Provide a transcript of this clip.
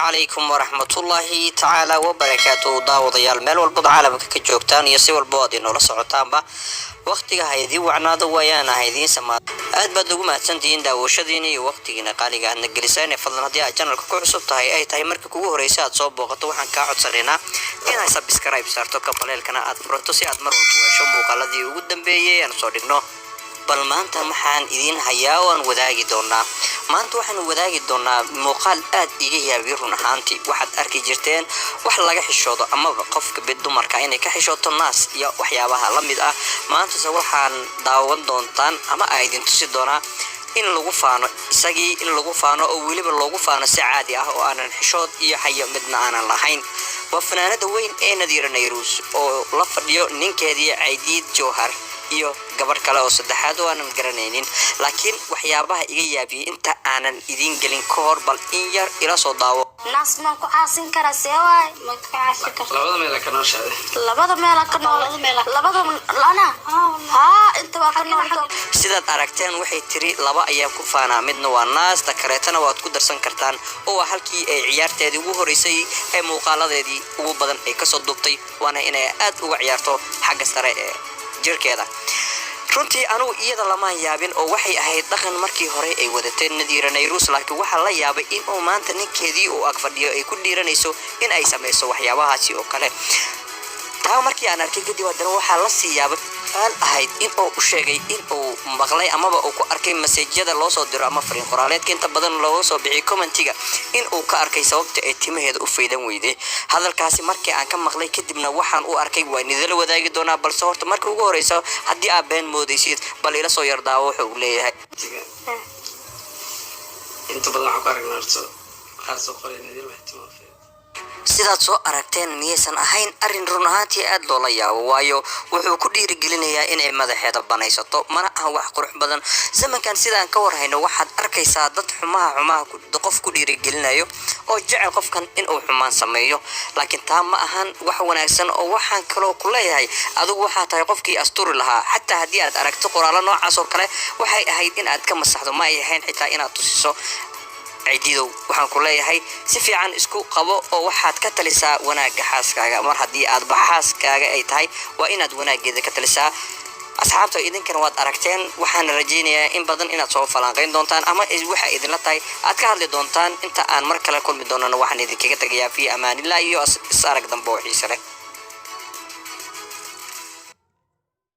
Calaykum waraxmatullaahi tacaala wabarakaatu. Daawadayaal, meel walbad caalamka ka joogtaan iyo si walbo aad inoola socotaanba, wakhtiga ha idiin wacnaado, waayaan ha idiin samaado. Aad baad ugu mahadsantihiin daawashadiina iyo waqtigiina qaaliga aadna geliseen. Fadlan, haddii aad channelka ku cusub tahay, ay tahay marka kugu horeysa aad soo booqato, waxaan kaa codsanaynaa inaad subscribe saarto, gambaleelkana aad furato, si aad mar walba hesho muuqaaladii ugu dambeeyey aan soo dhigno. Bal maanta maxaan idiin hayaa oo aan wadaagi doonaa? Maanta waxaanu wadaagi doonaa muuqaal aad iga yaabiyo. Run ahaantii, waxaad arki jirteen wax laga xishoodo amaba qofka bid dumarka inay ka xishooto naas iyo waxyaabaha la mid ah. Maantase waxaan daawan doontaan ama aa idin tusi doonaa in lagu faano isagii, in lagu faano oo weliba loogu faano si caadi ah oo aanan xishood iyo xayo midna aanan lahayn. Waa fanaanada weyn ee Nadiira Nayruus oo la fadhiyo ninkeedii Caydiid Jowhar iyo gabadh kale oo saddexaad oo aanan garanaynin. Laakiin waxyaabaha iga yaabiyey inta aanan idiin gelin ka hor, bal in yar ila soo daawo. Naas maan ku caasin karaa? See waay, ma ka caasi karta? Labada meel ka nooshaade. Labada meela ka nool. Labada meel. Labada lana haa, inta waa ka nool. Sidaad aragteen, waxay tiri laba ayaan ku faanaa, midna waa naas, ta kaleetana waad ku darsan kartaan, oo waa halkii ay ciyaarteedii ugu horeysay ee muuqaaladeedii ugu badan ay kasoo duubtay, waana inay aad uga ciyaarto xagga sare ee jirkeeda. Runtii anugu iyada lamaan yaabin oo waxay ahayd dhaqan markii hore ay wadateen Nadiira Nayruus, laakiin waxaa la yaabay in uu maanta ninkeedii uu ag fadhiyo ay ku dhiiranayso in ay samayso waxyaabahaasi oo kale. Taa markii aan arkay kadib, haddana waxaa la sii yaabay aal ahayd in uu u sheegay in uu maqlay amaba uu ku arkay masajyada loo soo diro ama fariin qoraaleedka inta badan looga soo bixiyay commentiga, in uu ka arkay sababta ay timaheeda u faydan weyday. Hadalkaasi markii aan ka maqlay kadibna, waxaan u arkay waa nidala wadaagi doonaa. Balse horta marka ugu horeysa, haddii aad been moodaysid, bal ila soo yardaawo wuxuu uu leeyahay. Inta badan waxaan ku aragnaa horta waxaa soo qoray Nadiir waxay timaa. Sidaad soo aragteen, miyaysan ahayn arrin run ahaantii aad loola yaabo? Waayo, wuxuu ku dhiirigelinayaa inay madaxeeda banaysato. Mana aha wax qurux badan zamankan. Sidaan ka warhayno, waxaad arkaysaa dad xumaha qof ku dhiirigelinayo oo jecel qofkan inuu xumaan sameeyo, laakiin taa ma ahan wax wanaagsan. Oo waxaan kaloo ku leeyahay, adigu waxaa tahay qofkii asturi lahaa. Xataa haddii aad aragto qoraallo noocaas oo kale, waxay ahayd in aad ka masaxdo, ma ay ahayn xitaa inaad tusiso. Cididow, waxaan ku leeyahay si fiican isku qabo oo waxaad ka talisaa wanaagga xaaskaaga. Mar haddii aadba xaaskaaga ay tahay, waa inaad wanaaggeeda ka talisaa. Asxaabta, idinkana waad aragteen. Waxaana rajaynayaa in badan inaad soo falanqayn doontaan ama waxa idinla tahay aad ka hadli doontaan. Inta aan mar kale kulmi doonana, waxaan idinkaga tegayaa fi amaanillah iyo is arag dambe oo xiise leh.